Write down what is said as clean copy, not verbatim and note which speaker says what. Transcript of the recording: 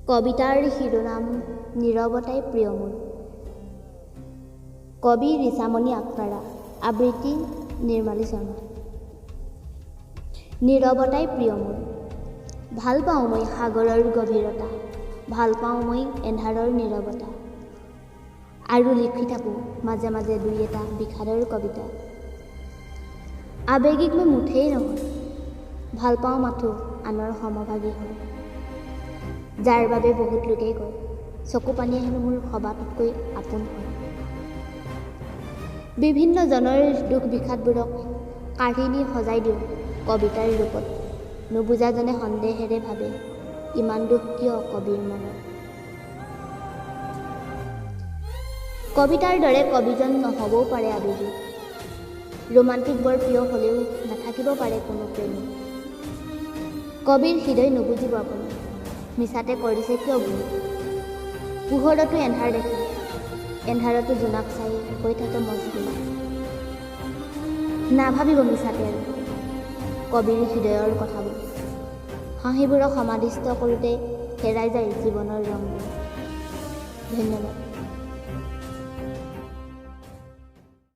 Speaker 1: কবিতাৰ শিৰোনাম নীৰৱতাই প্ৰিয় মোৰ। কবি ৰিচামণি আক্তাৰা, আবৃত্তি নিৰ্মালী শৰ্মা। নীৰৱতাই প্ৰিয় মোৰ। ভাল পাওঁ মই সাগৰৰ গভীৰতা, ভাল পাওঁ মই এন্ধাৰৰ নীৰৱতা। আৰু লিখি থাকোঁ মাজে মাজে দুই এটা বিষাদৰ কবিতা। আৱেগিক মই মুঠেই নহয়, ভাল পাওঁ মাথোঁ আনৰ সমভাগী হৈ। যাৰ বাবে বহুত লোকেই কয় চকু পানীয়ে হেনো মোৰ সবাতোতকৈ আপোন হয়। বিভিন্ন জনৰ দুখ বিষাদবোৰক কাঢ়ি নি সজাই দিওঁ কবিতাৰ ৰূপত। নুবুজাজনে সন্দেহেৰে ভাবে ইমান দুখ কিয় কবিৰ মনত। কবিতাৰ দৰে কবিজন নহ'বও পাৰে আৱেগিক, ৰোমান্টিক বৰ প্ৰিয় হ'লেও নাথাকিব পাৰে কোনো প্ৰেমিক। কবিৰ হৃদয় নুবুজিব আপুনি, মিছাতে কৰিছে কিয় ভুল। পোহৰতো এন্ধাৰ দেখে, এন্ধাৰতো জোনাক চাই হৈ থাকে মচগুল। নাভাবিব মিছাতে আৰু কবিৰ হৃদয়ৰ কথাবোৰ। হাঁহিবোৰক সমাধিস্থ কৰোঁতে হেৰাই যায় জীৱনৰ ৰংবোৰ। ধন্যবাদ।